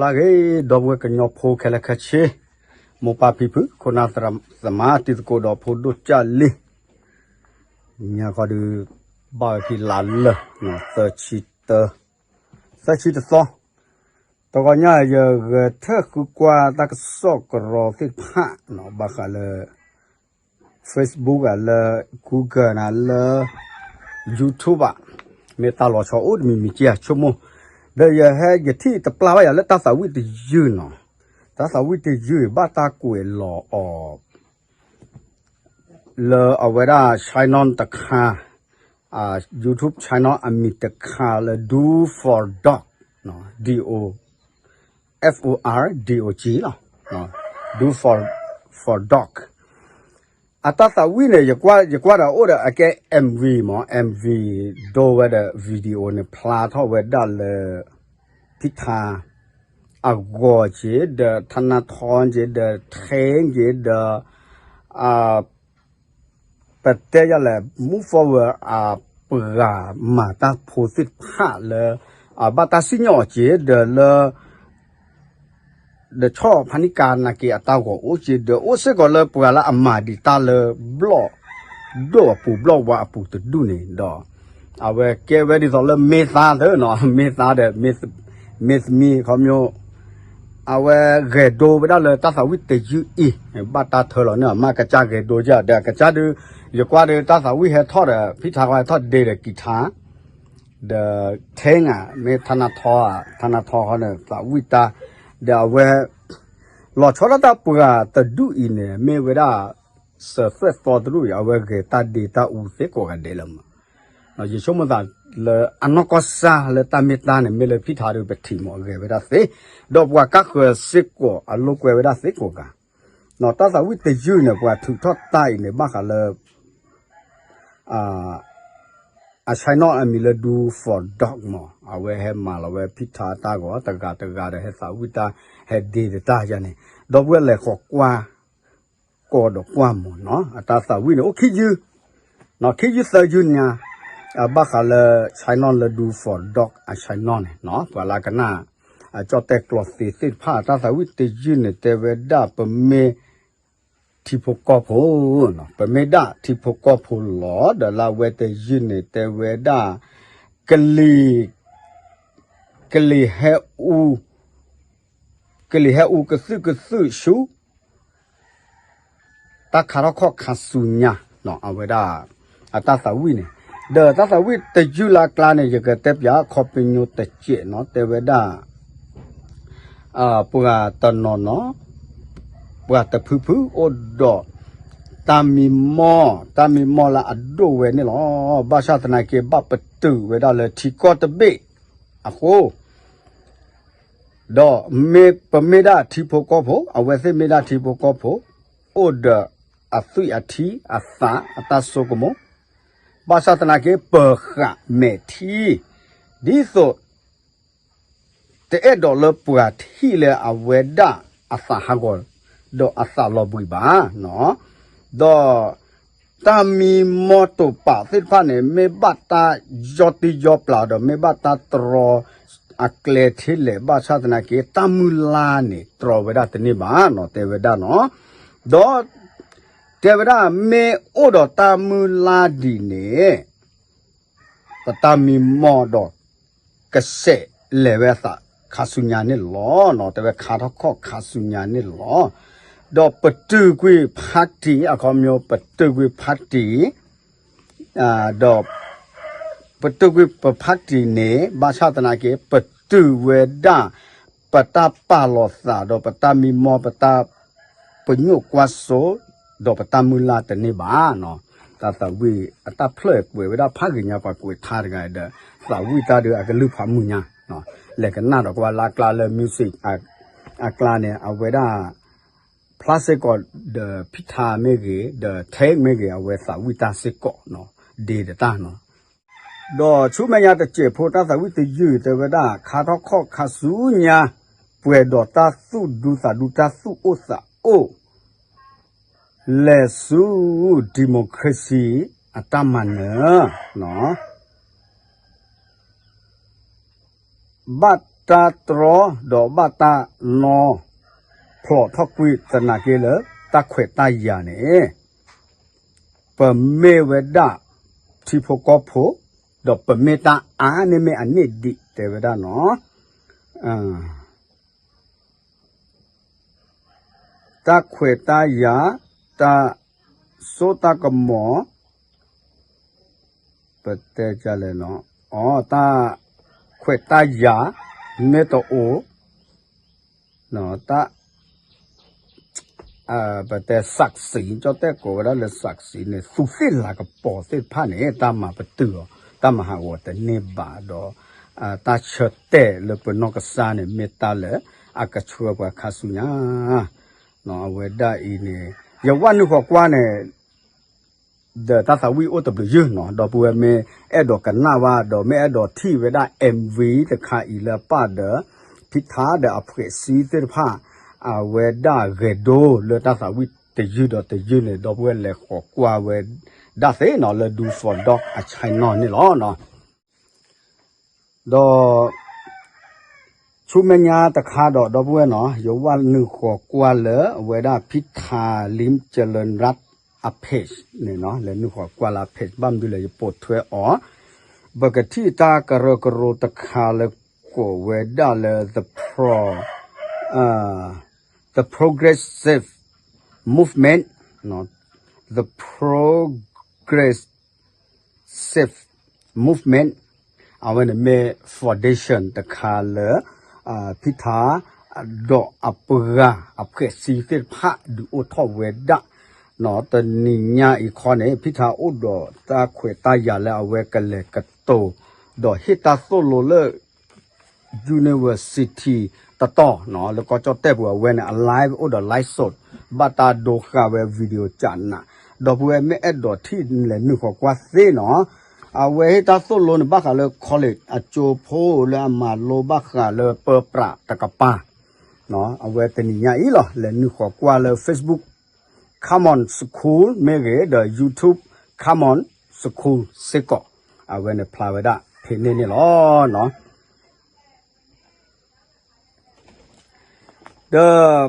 လၢဂ့ၤ ဒီပုၢ်ဝဲၢ်ကညီဖိခဲလၢာ်ခဲဆ့, မိၢ်ပၢ်ဖံဖု ခိၣ်နၢ်သရၣ်သမါ တံၤသကိးဒီးဖိဒိၣ်ကၢ်လံ, ညါခီဒုး ဘၣ်ဝဲဖဲလါလၢာ် သၢဆံတၢ, သၢဆံတသီ, တဂီၤညါ ယဂဲၤထၢၣ်ဃုကွၢ်တၢ်ကစီၣ်ကရၢသ့ၣ်တဖၣ် ဘၣ်ဃးလၢ Facebook ဧါ လၢ Google နၤ လၢ YouTube ဘၣ်, မ့ၢ်တၢ်လီၤဆီအိၣ်တမံၤမံၤက့ဧါ ဆိကမိၣ်, ဒီးယဟဲယထံၣ်တပျၢ်ဘၣ်ယၤလၢတၢ်သးဝံၣ်တယုၢ်နီၤ, တၢ်သးဝံၣ်တယုၢ်ဘၣ်တၢ်ကွဲးလီၤအီၤ လၢအဝဲဒၣ် channel တခါ, YouTube channel အမံၤတခါလၢ Do for Dog, D O F O R D O G လီၤ, Do for, for Dog. အတၢ်သးဝံၣ်န့ၣ် ယကွၢ်ဒီးအိၣ်ဒီးအကဲ M V မး, M V ဒိဝဲဒီး video န့ၣ် ဖျါထီၣ်ဝဲဒၣ်လၢ ဖံထါ အဂီၤက့ၤ ဒီးထနထီက့ၤ ဒီးထဲက့ၤ ဒီး ပတဲယလဲၣ် Move Forward အပှၤမၤတၢ်ဖိသ့ၣ်တဖၣ်လၢ အဘၣ်တၢ်စံၣ်ညီၣ်အီၤက့ၤ ဒီးလၢ ဒီးဆီၣ်ဖးနံၣ်ကါနာ်က့ၤအတၢ်ဂီၤအိၣ်က့ၤ ဒီးအိၣ်စ့ၢ်ကီးလၢပှၤလၢအမၤဒံးတၢ်လၢဘျီၣ်ဒိၣ်အပူၤ ဘျီၣ်ဝါအပူၤတဒူၣ်န့ၣ်ဒီး အဝဲကဲဝဲဒ်သိးလၢမ့ၢ်သါသၢနီၤ, မ့ၢ်သါဒီး မ့ၢ်သမံၤ ခီပညီ အဝဲဂဲၤဒိဝဲဒၣ်လၢတၢ်သးဝံၣ်တယုၢ်အံၤ ဘၣ်တၢ်ထၢလီၤန့ၣ် မ့ၢ်ကစၢ်ဂဲၤဒိယၤဒီး ကစၢ်ဒုး ယကွၢ်ဒီးတၢ်သးဝံၣ်ဟဲထီၣ်ဒီး ဖံထါဃီဟဲထီၣ်ဒ့ဒီး ကံထါ ဒီးထဲနၤ မ့ၢ်ထနထီဧါ, ထနထီဃီန့ၣ် သးဝံၣ်တၢ် ဒီးအဝဲ လီၤဆီဒၣ်တၢ်ပှၤတဒူၣ်အံၤန့ၣ် မ့ၢ်ဝဲဒၣ် စၢၤသွဲၣ်သီတဒူၣ်အံၤ အဝဲဂဲၤတၢ်ဒ့တၢ်အူသ့ကိးဂၤဒဲးလၢမး ယဆိကမိၣ်သးလၢအနီၢ်ကီၢ်စၢ်လၢတၢ်မ့ၢ်တၢ်န့ၣ် မ့ၢ်လၢဖံထါဒုးပထံၣ်မး ဂဲၤဝဲဒၣ်သ့, ဒီးပှၤကါဃၢၤစ့ၢ်ကီးအလိာ်ကွဲဝဲဒၣ်သ့ကိးဂၤ, တၢ်သးဝံၣ်တယုၢ်န့ၣ် ပှၤထုးထီၣ်တၢ်အံၤန့ၣ် ဘၣ်ဃးလၢ အ channel အမံၤလၢ Do for Dog မး အဝဲဟဲမၤလီၤဝဲဖံထါတၢ်ဂီၤ တဂၤတဂၤဒီးဟဲသးဝံၣ်တၢ် ဟဲဒ့တၢ်ယၤန့ၣ် ဒီပုၢ်ဝဲၢ်လဲၤဃီၤကွၢ် ကီးဒီးကွၢ်မးနီၤ အတၢ်သးဝံၣ်န့ၣ် အိၣ်ခံယုၢ် ခံယုၢ်သၢယုၢ်ညါ ဘၣ်ဃးလၢ channel လၢ Do for Dog အ channel န့ၣ် ပှၤလၢကနၣ် အကၠီၣ်တဲၣ်ကျီသ့သ့ၣ်တဖၣ် တၢ်သးဝံၣ်တယုၢ်န့ၣ် တဲဝဲဒၣ်ပမ့ၢ် ထံဖိကီၢ်ဖိ, ပမ့ၢ်ဒၣ်ထံဖိကီၢ်ဖိလီၤ ဒီးလၢအဝဲတယုၢ်န့ၣ် တဲဝဲဒၣ် ကလံၤ ကလံၤဟဲအူ ကလံၤဟဲအူကသုၣ်ကသုၣ်ဆူ တၢ်ခါထီၣ်ခီၣ်ခါဆူညါ အဝဲဒၣ် အတၢ်သးဝံၣ်န့ၣ် ဒီးတၢ်သးဝံၣ်တယုၢ်လၢအကျါန့ၣ် ယကတဲပၠးခီပညီတစဲးနီၤ တဲဝဲဒၣ် ပှၤတနီၤနီၤ ပှၤတဖုဖုအိၣ်ဒီး တၢ်မံမီၢ် တၢ်မံမီၢ်လၢအဒိၣ်ဝဲန့ၣ်လီၤ. ဘၣ်ဆၣ်သနာ်က့ ဘၣ်ပတုာ်ဝဲဒၣ်လၢထံကီၢ်တဘ့ၣ်အဃိ ဒီးမ့ၢ်ပမ့ၢ်ဒၣ်ထံဖိကီၢ်ဖိ အဝဲသ့ၣ်မ့ၢ်ဒၣ်ထံဖိကီၢ်ဖိ အိၣ်ဒီးအသွံၣ်အထံအသးအတၢ်ဆိကမိၣ် ဘၣ်ဆၣ်သနာ်က့ ပဃးမဲာ်ထံ ဒ်သိး တအဲၣ်ဒိးလၢပှၤထံၣ်လၢအဝဲဒၣ်အသးဟးဂီၤ ဒီးအသးလီၤဘှံးဘၣ် ဒီး တၢ်မံမီၢ်တိာ်ပာ်သ့ၣ်တဖၣ်န့ၣ် မ့ၢ်ဘၣ်တၢ်ယီတံယီပျးဒီး မ့ၢ်ဘၣ်တၢ်တြီအကျဲထဲလဲၣ် ဘၣ်ဆၣ်သနာ်က့ တၢ်မုၢ်လါန့ၣ် တြီဝဲဒၣ်တန့ၢ်ဘၣ်နီၤ တဲဝဲဒၣ်နီၤ ဒီး တဲဝဲဒၣ် မ့ၢ်အိၣ်ဒီးတၢ်မုၢ်လါဒ်န့ၣ် ပတၢ်မံမီၢ်ဒီး ကစဲးလဲၤဝဲအသးခါဆူညါန့ၣ်လီၤ တဲဝဲခါထီၣ်ခီၣ်ခါဆူညါန့ၣ်လီၤ. ဒီးပတုာ်ကွံာ်ဖါတံၢ် အခီပညီ ပတုာ်ကွံာ်ဖါတံၢ် ဒီး ပတုာ်ကွံာ်ပဖါတံၢ်န့ၣ် ဘၣ်ဆၣ်သနာ်က့ ပတုာ်ဝဲဒၣ် ပတၢ်ပာ်လီၤသးဒီးပတၢ်မံမီၢ် ပတၢ် ပညိၣ်ကွၢ်စိ ဒီးပတၢ်မုၢ်လၢ်တန့ၢ်ဘၣ်နီၤ. တၢ်သးဝံၣ်အတၢ်ဖျၢၣ်ကွဲးဝဲဒၣ်ဖးဂ့ၤညါ ပှၤကွဲးထါတဂၤဒီး သးဝံၣ်တၢ်ဒီးအကလုၢ်ဖးမုၢ်ညါ လဲၤကနၣ်ဒီးကွၢ်လၢအကျါလၢ music အကျါန့ၣ် အဝဲဒၣ် ဖျါစ့ၢ်ကီးဒီးဖံထါမ့ၢ်ဂ့ၤ ဒီးထဲမ့ၢ်ဂ့ၤ အဝဲသးဝံၣ်တၢ်စ့ၢ်ကီးနီၤ ဒ့ဒီးတၢ်နီၤ ဒီးဆူမဲာ်ညါတစဲးဖိ တၢ်သးဝံၣ်တယုၢ်တဲဝဲဒၣ် ခါထီၣ်ခီၣ်ခါဆူညါ ပှဲၤဒီးတၢ်သူၣ်ဒူသးဒူ တၢ်သူၣ်အိၣ်သးအိၣ် လဲၤဆူ democracy အတၢ်မၤနၢၤ ဘၣ် တၢ်တြီဒီးဘၣ်တၢ်နီၣ်ဖျိးထီၣ်ကွံာ်သနာ်က့လၢ တၢ်ခွဲးတၢ်ယာ်န့ၣ် ပမ့ၢ်ဝဲဒၣ်ထံဖိကီၢ်ဖိ ဒီးပမ့ၢ်တၢ်အါန့ၢ်မ့ၢ်အန့ၢ်ဒံးတဲဝဲဒၣ်နီၤ. တၢ်ခွဲးတၢ်ယာ်, တၢ်စိတၢ်ကမီၤ, ပတဲလဲၣ်နီၤ, အ တၢ်ခွဲးတၢ်ယာ် မ့ၢ်တအိၣ် တၢ် ပတဲ ศักดิ์ศรี ကၠီၣ်တဲၣ်ကိးဝဲဒၣ်လၢ ศักดิ์ศรี န့ၣ် သူးသ့ၣ်လၤကပီၤသ့ၣ်တဖၣ်န့ၣ် တၢ်မၤပတုာ်အီၤ တၢ်မၤဟးဂီၤတန့ၢ်ဘၣ်ဒီး တၢ်ဆၢတဲာ်လၢပနီၢ်ကစၢ်န့ၣ် မ့ၢ်တၢ်လၢအကဆှၢပှၤခါဆူညါ အဝဲဒၣ်အံၤန့ၣ် ယဝၣ်နုာ်ဃီၤကွၢ်န့ၣ် ဒီးတၢ်သးဝံၣ်အိၣ်တဘျုးယုၢ်နီၤ, ဒီပုၢ်ဝဲၢ်မ့ၢ်အဲၣ်ဒိးကနၣ်ဘၣ် ဒီးမ့ၢ်အဲၣ်ဒိးထံၣ်ဝဲဒၣ် MV တခါအံၤလၢအပၣ်ဒီး ဖံထါဒီးအဖှဲးစံသ့ၣ်တဖၣ် အဝဲဒၣ်ဂဲၤဒိလၢတၢ်သးဝံၣ်တယုၢ်ဒီးတယုၢ်န့ၣ် ဒီပုၢ်ဝဲၢ်လဲၤဃီၤကွၢ်ဝဲဒၣ်သ့နီၤ လၢ Do for Dog အ channel န့ၣ်လီၤ. ဒီး ဆူမဲာ်ညါတခါဒီး ဒီပုၢ်ဝဲၢ်နီၤ ယဝၣ်နုာ်ဃီၤကွၢ်လၢ အဝဲဒၣ်ဖံထါလံကလၢၢ်ရၣ် အ page န့ၣ်နီၤ, လဲၤနုာ်ဃီၤကွၢ်လၢအ page ဘၣ်မနုၤလဲၣ် ယပိာ်ထွဲအီၤ, ပကထံၣ်တၢ်ကရၢကရိတခါလၢကိးဝဲဒၣ်လၢ the pro, the progressive movement, the progress Safe Movement အဝဲန့ၣ်မ့ၢ် foundation တခါလၢ ဖံထါ ဒီးအပှၤ အဖှဲးစံသ့ၣ်တဖၣ် ဒုးအိၣ်ထီၣ်ဝဲဒၣ် တနံၤညါအံၤခီန့ၣ် ဖံထါအိၣ်ဒီးတၢ်ခွဲးတၢ်ယာ်လၢအဝဲကလဲၤကတိၤ ဒီးဟ့ၣ်တၢ်သိၣ်လိလၢ University တတီၤနီၤ လၢကီၢ်ကၠီၣ်တဲၣ်ပူၤ အဝဲန့ၣ် အ live အိၣ်ဒီး live စိး ဘၣ်တၢ်ဒိဃာ်ဝဲ video ကနး ဒီပုၢ်ဝဲၢ်မ့ၢ်အဲၣ်ဒိးထံၣ်လဲၤနုာ်ဃီၤကွၢ်သ့နီၤ အဝဲဟ့ၣ်တၢ်သိၣ်လိန့ၣ် ဘၣ်ဃးလၢ college အကၠိဖိလၢအမၤလိဘၣ်ဃးလၢပၢပြးတကပၤ အဝဲတနံၤညါအံၤလီၤ လဲၤနုာ်ဃီၤကွၢ်လၢ Facebook Come on School မ့ၢ်ဂ့ၤ ဒီး YouTube Come on School စ့ၢ်ကီး အဝဲန့ၣ်ဖျါဝဲဒၣ်ဖဲန့ၣ်န့ၣ်လီၤ. ဒီး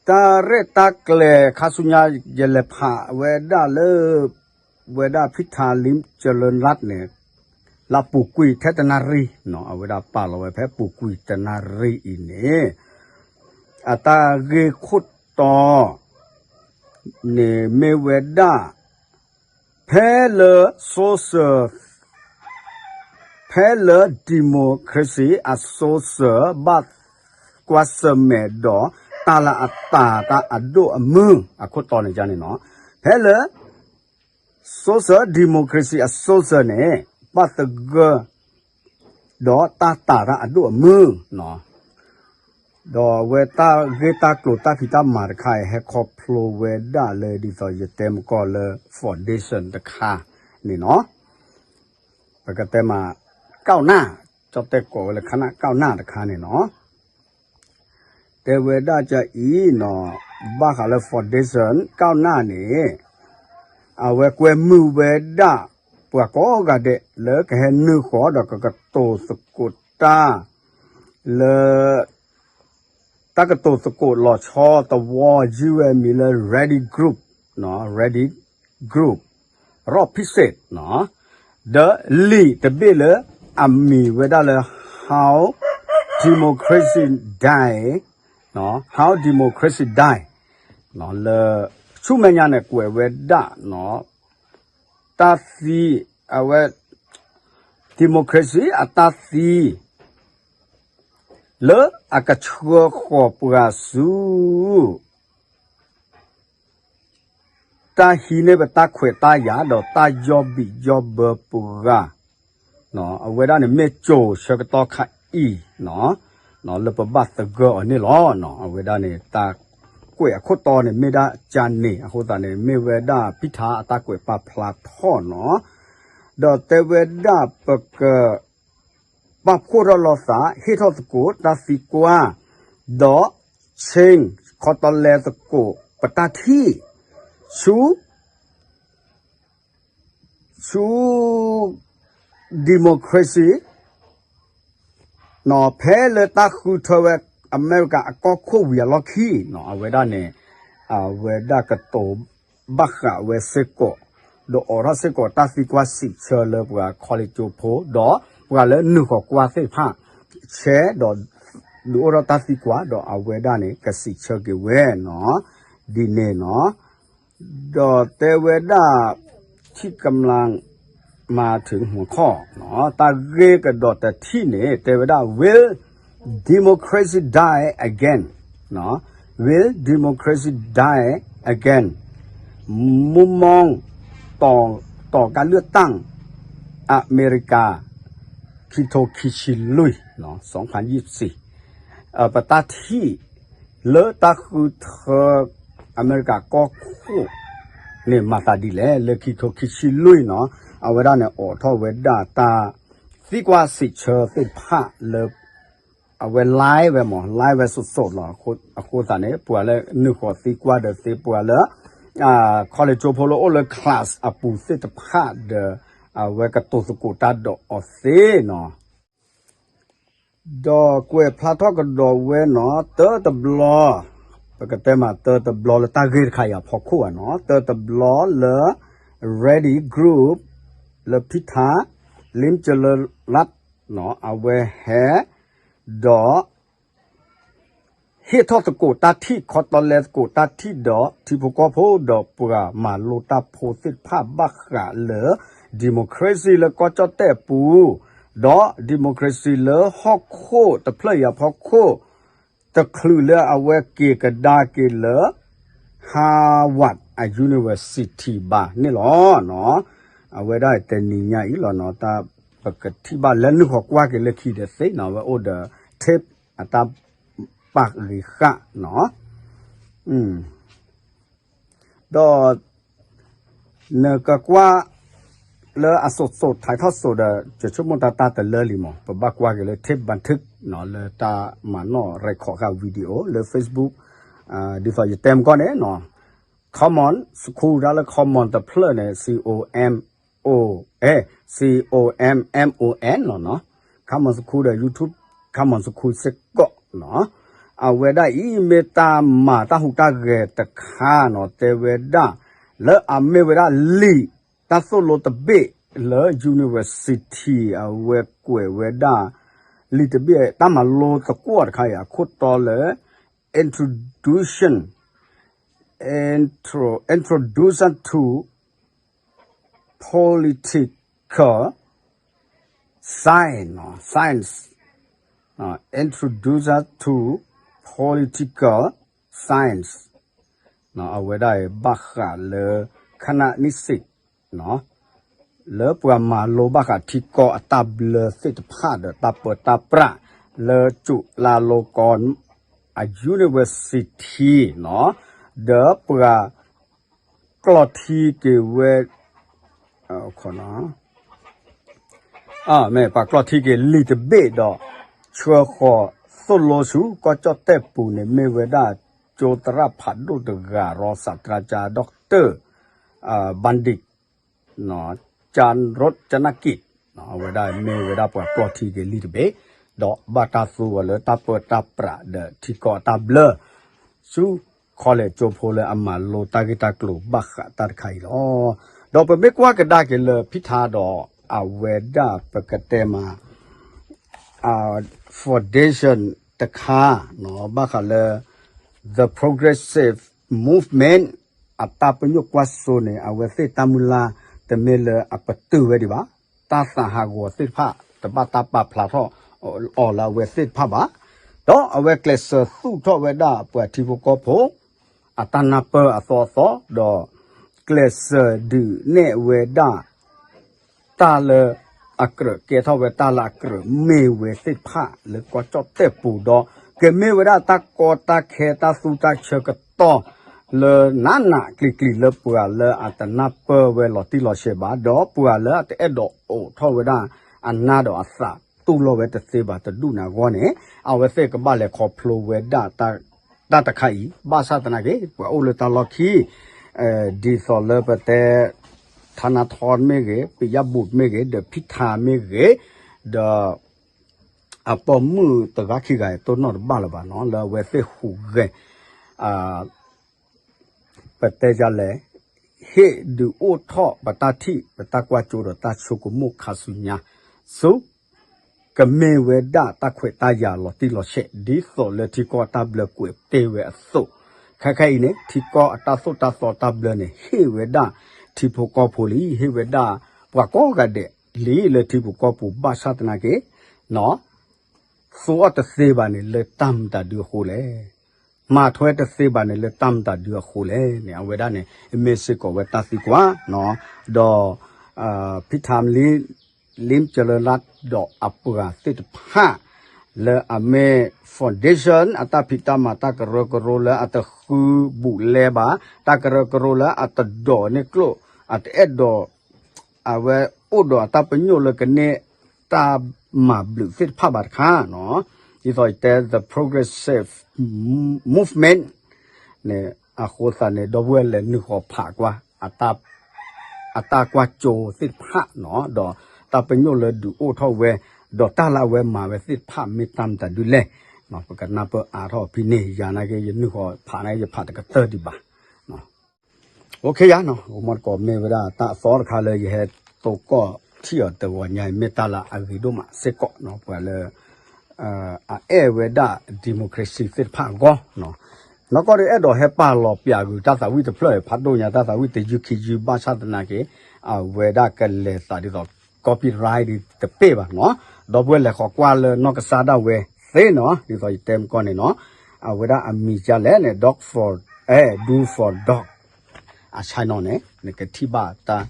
တၢ်ရဲၣ်တၢ်ကျဲၤခါဆူညါ ယလဲၤဖးဝဲဒၣ်လၢ ဝဲဒၣ်ဖံထါလံကလၢၢ်လၢ်န့ၣ် လၢပူၤကွံာ်ထဲတနၣ်ရံၣ် အဝဲဒၣ်ပာ်လီၤဝဲဖဲပူၤကွံာ်တနၣ်ရံၣ်အံၤန့ၣ် အတၢ်ဂ့ၢ်ခိၣ်တီ န့ၣ်မ့ၢ်ဝဲဒၣ် ဖဲလၢ social ဖဲလၢ democracy အ social ဘၣ်ကွၢ်ဆၢၣ်မဲာ်ဒီး တၢ်လၢအတာ်တၢ်အဒိၣ်အမုၢ် အခိၣ်တီန့ၣ်န့ၣ်နီၤ ဖဲလၢ social democracy အ social န့ၣ် ဘၣ်သဂၢၢ် ဒီးတၢ်တာ်တၢ်အဒိၣ်အမုၢ်နီၤ ဒီးအဝဲတၢ်ဂ့ၢ်တၢ်ကျိၤတၢ်ဖံးတၢ်မၤတခါအံၤ ဟဲခီဖျိဝဲဒၣ်လၢဒ်သိးယတဲမကီၢ်လၢ foundation တခါန့ၣ်နီၤ ပကတဲမး ကၠီၣ်နၢ် ကၠီၣ်တဲၣ်ကိးဝဲလၢခါနၢ် ကၠီၣ်နၢ်တခါန့ၣ်နီၤ တဲဝဲဒၣ်ကအံၤနီၤ ဘၣ်ဃးလၢ foundation ကၠီၣ်နၢ်န့ၣ် အဝဲကွဲမုာ်ဝဲဒၣ် ပှၤကိးဂၤဒဲးလၢကဟဲနုာ်ဃီၤဒီးကကတိၤသကိးတၢ် လၢ တၢ်ကတိၤသကိးလီၤဆီသဝီ ယုၢ်ဝဲမံၤလၢ Reading Group, Reading Group ရီၣ်ဖံစ့း ဒီးလံာ်တဘ့ၣ်လၢ အမံၤဝဲဒၣ်လၢ How Democracy Die, How Democracy Die လၢ ဆူမဲာ်ညါန့ၣ်ကွဲးဝဲဒၣ် တၢ်သံ အဝဲ democracy အတၢ်သံ လၢအကဆှၢဃီၤပှၤဆူ တၢ်ဟံးန့ၢ်ပတၢ်ခွဲးတၢ်ယာ် ဒီးတၢ်ယီၢ်ဘံၣ်ယီၢ်ဘၢပှၤ အဝဲဒၣ်န့ၣ်မ့ၢ်ကၠိၤဆၢကတီၢ်ခါအံၤ လၢပဘၣ်သဂၢၢ်အီၤန့ၣ်လီၤ. အဝဲဒၣ်န့ၣ် တၢ်ကွဲးအခိၣ်တီန့ၣ် မ့ၢ်ဒၣ်ကန့ၣ် အဃိသတးန့ၣ် မ့ၢ်ဝဲဒၣ်ဖံထါအတၢ်ကွဲးပာ်ဖျါထီၣ်နီၤ ဒီးတဲဝဲဒၣ်ပက ပာ်ဖှိၣ်ထီၣ်လိာ်သး ဟ့ၣ်ထီၣ်သကိးတၢ်သံကွၢ် ဒီး change ခီတလဲသကိးပတၢ်ထံၣ် ဆူ ဆူ democracy ဖဲလၢတၢ်ဃုထၢဝဲ အမဲရကၤအကီၢ်ခိၣ်ဝံၤအလီၢ်ခံနီၤ အဝဲဒၣ်န့ၣ် အဝဲဒၣ်ကတိၤဘၣ်ဃးဝဲစ့ၢ်ကီး ဒီးအိးထီၣ်စ့ၢ်ကီးတၢ်သံကွၢ်စံးဆၢလၢပှၤခီလ့ၣ်ကၠိဖိ ဒီးပှၤလၢနုာ်ဃီၤကွၢ်သ့ၣ်တဖၣ် ဆဲးဒီး ဒုးအိၣ်ထီၣ်တၢ်သံကွၢ် ဒီးအဝဲဒၣ်န့ၣ် ကစံးဆၢက့ၤဝဲနီၤ ဒ်န့ၣ်နီၤ ဒီးတဲဝဲဒၣ် ထံၣ်ကမျၢၢ် မၤထုးမူခီၣ် တၢ်ဂ့ၢ်ကဒီးတထံၣ်န့ၣ် တဲဝဲဒၣ် Will democracy die again? Will democracy die again? မုၢ်မီၢ် ต่อการเลือกตั้ง အမဲရကၤ ခံထိခံဆံလွံၢ် สองพันยี่สิบสี่ ပတၢ်ထံၣ် လၢတၢ်ဃုထၢ အမဲရကၤကီၢ်ခိၣ်န့ၣ် မၤသးဒ်လဲၣ် လၢခံထိခံဆံလွံၢ်နီၤ အဝဲဒၣ်န့ၣ် အိးထီၣ်ဝဲဒၣ်တၢ် သံကွၢ်စံးဆၢသ့ၣ်တဖၣ်လၢ အဝဲ live ဝဲမး live ဝဲ สดๆ လီၤ. အဃိသတးန့ၣ် ပှၤလၢနုာ်ဃီၤသံကွၢ်ဒီးသ့ ပှၤလၢ ခီလ့ၣ်ကၠိဖိလၢအိၣ်လၢ class အပူၤသ့ၣ်တဖၣ်ဒီး အဝဲကတိၤသကိးတၢ်ဒီးအီၤသ့နီၤ ဒီးကွဲးဖျါထီၣ်ကဒီးဝဲနီၤ တၢတဘျီ ပကတဲမးတၢတဘျီလၢတၢ်ဂ့ၢ်တခါအံၤအဖီခိၣ်ဧါနီၤ တၢတဘျီလၢ Ready Group လၢဖံထါ လ့ကလၢလး အဝဲဟဲ ဒီး ဟ့ၣ်ထီၣ်သကိးတၢ်ထံၣ် ခီတီလဲသကိးတၢ်ထံၣ်ဒီး ထံဖိကီၢ်ဖိဒီးပှၤမၤလိတၢ်ဖိသ့ၣ်တဖၣ် ဘၣ်ဃးလၢ democracy လၢကီၢ်ကၠီၣ်တဲၣ်ပူၤ ဒီး democracy လၢဟီၣ်ခိၣ်တဖျၢၣ်အံၤအဖီခိၣ် တချုးလၢအဝဲက့ၤကဒါက့ၤလၢ Harvard အ University ဘၣ်န့ၣ်လီၤ. အဝဲဒၣ်တနံၤညါအံၤလီၤနီၤ တၢ်ပကထံၣ်ဘၣ်လၢနုာ်ဃီၤကွၢ်က့ၤလၢခံဒီးသ့နီၤ အဝဲအိၣ်ဒီး tape အတၢ်ပာ်ဂ့ၤဃာ်နီၤ ဒီး နကကွၢ် လၢအစိၤစိၤ ထၢထီၣ်စိၤဒီး ယဆိကမိၣ်တၢ်တၢ်တလၢလံမး ပဘၣ်ကွၢ်က့ၤလၢ tape ဘၣ်ထုးနီၤ လၢတၢ်မၤနီၣ် record ဃာ် video လၢ Facebook ဒ်သိးယတဲမကီၢ်န့ၣ်နီၤ Common School တၢ်လၢ Common တဖျၢၣ်န့ၣ် C O M O N C O M M O N လီၤနီၤ Common School ဒီး YouTube Common School စ့ၢ်ကီးနီၤ အဝဲဒၣ်အံၤမ့ၢ်တၢ်မၤတၢ်ဟူးတၢ်ဂဲၤတခါနီၤ တဲဝဲဒၣ် လၢအမ့ၢ်ဝဲဒၣ်လံာ် တၢ်သိၣ်လိတဘ့ၣ်လၢ University အဝဲကွဲးဝဲဒၣ် လံာ်တဘ့ၣ် တၢ်မၤလိသကွီၢ်တခါအံၤ အခိၣ်တီလၢ introduction intro introduction to political science science introduction to political science အဝဲဒၣ်အံၤဘၣ်ဃးလၢ ခဏနံၣ်စံး လၢပှၤမၤလိဘၣ်ဃးထံကီၢ်အတၢ်ဘျၢသ့ၣ်တဖၣ်ဒီးတၢ်ပၢတၢ်ပြး လၢ จุฬาลงกรณ์ အ University နီၤ ဒီးပှၤကျီၢ်ထံက့ၤဝဲ မ့ၢ်ပှၤကျီၢ်ထံက့ၤလံာ်တဘ့ၣ်ဒီး ဆှၢဃီၤသိၣ်လိဆူကီၢ်ကၠီၣ်တဲၣ်ပူၤန့ၣ် မ့ၢ်ဝဲဒၣ် ကၠိသရၣ်ဖးဒိၣ်တဂၤ รองศาสตราจารย์ ดอกเตอร์ บัณฑิต จารย์รจนกิจ အဝဲဒၣ်မ့ၢ်ဝဲဒၣ်ပှၤကျီၢ်ထံက့ၤလံာ်တဘ့ၣ် ဒီးဘၣ်တၢ်သူအီၤလၢတၢ်ပၢတၢ်ပြးဒီးထံကီၢ်အတၢ်ဘျၢ ဆူ ခီလဲၣ်ကၠိဖိလၢအမၤလိတၢ်ဂ့ၢ်တၢ်ကျိၤဘၣ်ဃးတၢ်တခါအံၤလီၤ. ဒီးပမ့ၢ်ကွၢ်ကဒါက့ၤလၢဖံထါဒီး အဝဲဒၣ်ပကတဲမး foundation တခါ ဘၣ်ဃးလၢ The Progressive Movement အတၢ်ပညိၣ်ကွၢ်စိန့ၣ် အဝဲသ့ၣ်တၢ်မုၢ်လၢ် တမ့ၢ်လၢအပတုာ်ဝဲဒံးဘၣ်. တၢ်သးဟးဂီၤသ့ၣ်တဖၣ် တဘၣ်တၢ်ပာ်ဖျါထီၣ်အီၤလၢအဝဲသ့ၣ်တဖၣ်ဘၣ်. ဒီးအဝဲကျဲးစၢးသူၣ်ထီၣ်ဝဲဒၣ်ပှၤထံဖိကီၢ်ဖိ အတၢ်နၢ်ပၢၢ်အသီအသီ ဒီးကျဲးစၢးဒုးနဲၣ်ဝဲဒၣ် တၢ်လၢအကြၢးကဲထီၣ်ဝဲ တၢ်လၢအကြၢးကဲထီၣ်ဝဲတၢ်လၢအကြၢးမ့ၢ်ဝဲသ့ၣ်တဖၣ်လၢကီၢ်ကၠီၣ်တဲၣ်ပူၤဒီး ကမ့ၢ်ဝဲဒၣ်တၢ်ကီတၢ်ခဲတၢ်သူတၢ်ဆၢကတီၢ် လၢနးနးကျံၤကျံၤလၢပှၤလၢအတနၢ်ပၢၢ်ဝဲလီၤတံၢ်လီၤဆဲးဘၣ် ဒီးပှၤလၢအတအဲၣ်ဒိးအိးထီၣ်ဝဲဒၣ်အနၢ်ဒီးအသးတူၢ်လိာ်ဝဲတသ့ဘၣ်တဒူၣ်န့ၣ်အဂီၢ်န့ၣ် အဝဲသ့ၣ်ကဘၣ်လဲၤခီဖျိဝဲဒၣ် တၢ်တခါအံၤ ဘၣ်ဆၣ်သနာ်က့ ပှၤအိၣ်လၢတၢ်လီၢ်ခံ ဒ်သိးလၢပတဲ ထါနါထီမ့ၢ်ဂ့ၤ ပံယၣ်ဘူၣ်မ့ၢ်ဂ့ၤ ဒီးဖံထါမ့ၢ်ဂ့ၤ ဒီး အပိာ်မုၣ်တဂၤခံဂၤအံၤ တိၢ်နီၣ်တဘၣ်လၢၤဘၣ်နီၤ လၢအဝဲသ့ၣ်ဟူးဂဲၤ ပတဲယလဲၣ်, ဟ့ၣ်ဒုးအိၣ်ထီၣ်ပတၢ်ထံၣ် ပတၢ်ကွၢ်စိဒီးတၢ်ဆိကမိၣ်ခါဆူညါ ဆူ ကမ့ၢ်ဝဲဒၣ်တၢ်ခွဲးတၢ်ယာ်လီၤတံၢ်လီၤဆဲး ဒ်သိးလၢထံကီၢ်အတၢ်ဘျၢကွဲးတ့ၢ်ဝဲအသိး, ခဲခဲအံၤန့ၣ် ထံကီၢ်အတၢ်သိၣ်တၢ်သီတၢ်ဘျၢန့ၣ် ဟ့ၣ်ဝဲဒၣ်ထံဖိကီၢ်ဖိလံ, ဟ့ၣ်ဝဲဒၣ်ပှၤကိးဂၤဒဲးလံလၢထံပူၤကီၢ်ပူၤ ဘၣ်ဆၣ်သနာ်က့ သူအီၤတသ့ဘၣ်န့ၣ် လၢတၢ်မတၤဒုအဃိလဲၣ်, မၤထွဲတသ့ဘၣ်န့ၣ် လၢတၢ်မတၤဒုအဃိလဲၣ်န့ၣ် အဝဲဒၣ်န့ၣ် မ့ၢ်စ့ၢ်ကီးဝဲတၢ်သံကွၢ်နီၤ, ဒီး ဖံထၣ်မလံ လံကလၢလၢ် ဒီးအပှၤသ့ၣ်တဖၣ် လၢအမ့ၢ် foundation အတၢ်ဖံးတၢ်မၤတၢ်ကရၢကရိလၢအတဃုဘူးလဲဘၣ်, တၢ်ကရၢကရိလၢအတဒိးန့ၢ်ကျိၣ်, အတအဲၣ်ဒိး အဝဲအိၣ်ဒီးအတၢ်ပညိၣ်လၢကန့ၢ်တၢ်မၤဘျုးသ့ၣ်တဖၣ်ဘၣ်တခါနီၤ, ဒ်သိးယတဲ the progressive movement န့ၣ် အဃိသတးန့ၣ် ဒီပုၢ်ဝဲၢ်လဲၤနုာ်ဃီၤဖးကွၢ် အတၢ်ကွၢ်စိသ့ၣ်တဖၣ်နီၤ, ဒီးတၢ်ပညိၣ်လၢဒုးအိၣ်ထီၣ်ဝဲ, ဒီးတၢ်လၢအဝဲမၤဝဲသ့ၣ်တဖၣ်မ့ၢ်တၢ်မတၤဒုလဲၣ်, ပကနၢ်ပၢၢ်အါထီၣ်ဖဲန့ၣ် ယၤနာ်က့ ယနုာ်ဃီၤဖးနာ်က့ ယဖးတကတၢၢ်ဒံးဘၣ် OK ယၤနီၤ, အိမီတကိးမ့ၢ်ဝဲဒၣ်တၢ်အသီတခါလၢယဟဲသကိးထံၣ်အီၤတဂီၤညါအံၤ မ့ၢ်တၢ်လၢအဂ့ၤဒိၣ်မးစ့ၢ်ကီးနီၤ, ပှၤလၢ အအဲၣ်ဝဲဒၣ် democracy သ့ၣ်တဖၣ်အဂီၢ်နီၤ, နီၢ်ကီၢ်ဒီးအဲၣ်ဒိးဟဲပာ်လီၤပၠးဂုာ်တၢ်သးဝံၣ်တဖျၢၣ် ဖးဒိၣ်ညါတၢ်သးဝံၣ်တယုၢ်ခံယုၢ် ဘၣ်ဆၣ်သနာ်က့ အဝဲဒၣ်ကလဲၤသးဒ်သိး copyright ဒ်တပ့ၢ်ဘၣ်နီၤ, ဒီပုၢ်ဝဲၢ်လဲၤဃီၤကွၢ်လၢနီၢ်ကစၢ်ဒၣ်ဝဲသ့နီၤ, ဒ်သိးယတဲမကီၢ်န့ၣ်နီၤ, အဝဲဒၣ်အမံၤဒ်လဲၣ်န့ၣ် dog for, အဲ, do for dog အဆၢနီၤန့ၣ် နကထံၣ်ဘၣ် တၢ်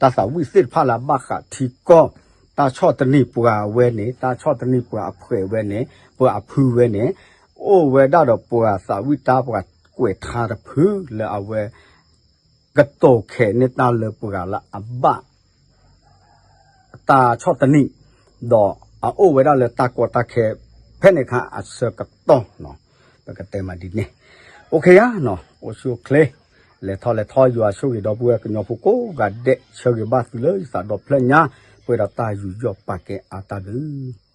သးဝံၣ်သ့ၣ်တဖၣ်လၢအဘၣ်ဃးထံကီၢ်, တၢ်ဆီၣ်သနံးပှၤအဝဲန့ၣ် တၢ်ဆီၣ်သနံးပှၤအဖှဲးဝဲန့ၣ် ပှၤအဖုဝဲန့ၣ် အိၣ်ဝဲဒၣ်ဒီးပှၤသးဝံၣ်တၢ်ပှၤကွဲးထါတဖုလၢအဝဲ ကတိၤခဲးန့ၢ်တၢ်လၢပှၤလၢအဘၣ် တၢ်ဆီၣ်သနံး, ဒီးအအိၣ်ဝဲဒၣ်လၢတၢ်ကီတၢ်ခဲ ဖဲန့ၣ်အခါအဆၢကတီၢ်နီၤ, ပကတဲမးဒ်န့ၣ်, OK ယၤနီၤ, အိၣ်ဆူၣ်အိၣ်ချ့, လဲၤထီၣ်လဲၤထီ ယွၤဆိၣ်ဂ့ၤဒီပုၢ်ဝဲၢ်ကညီဖိကိးဂၤဒဲး ဆၢဂ့ၤဘၣ်သုလၢယသးဒီဖျၢၣ်ညါ, ပှဲၤဒီးတၢ်ယူးယီၣ်ပာ်ကဲအါတၢ်ဘျုး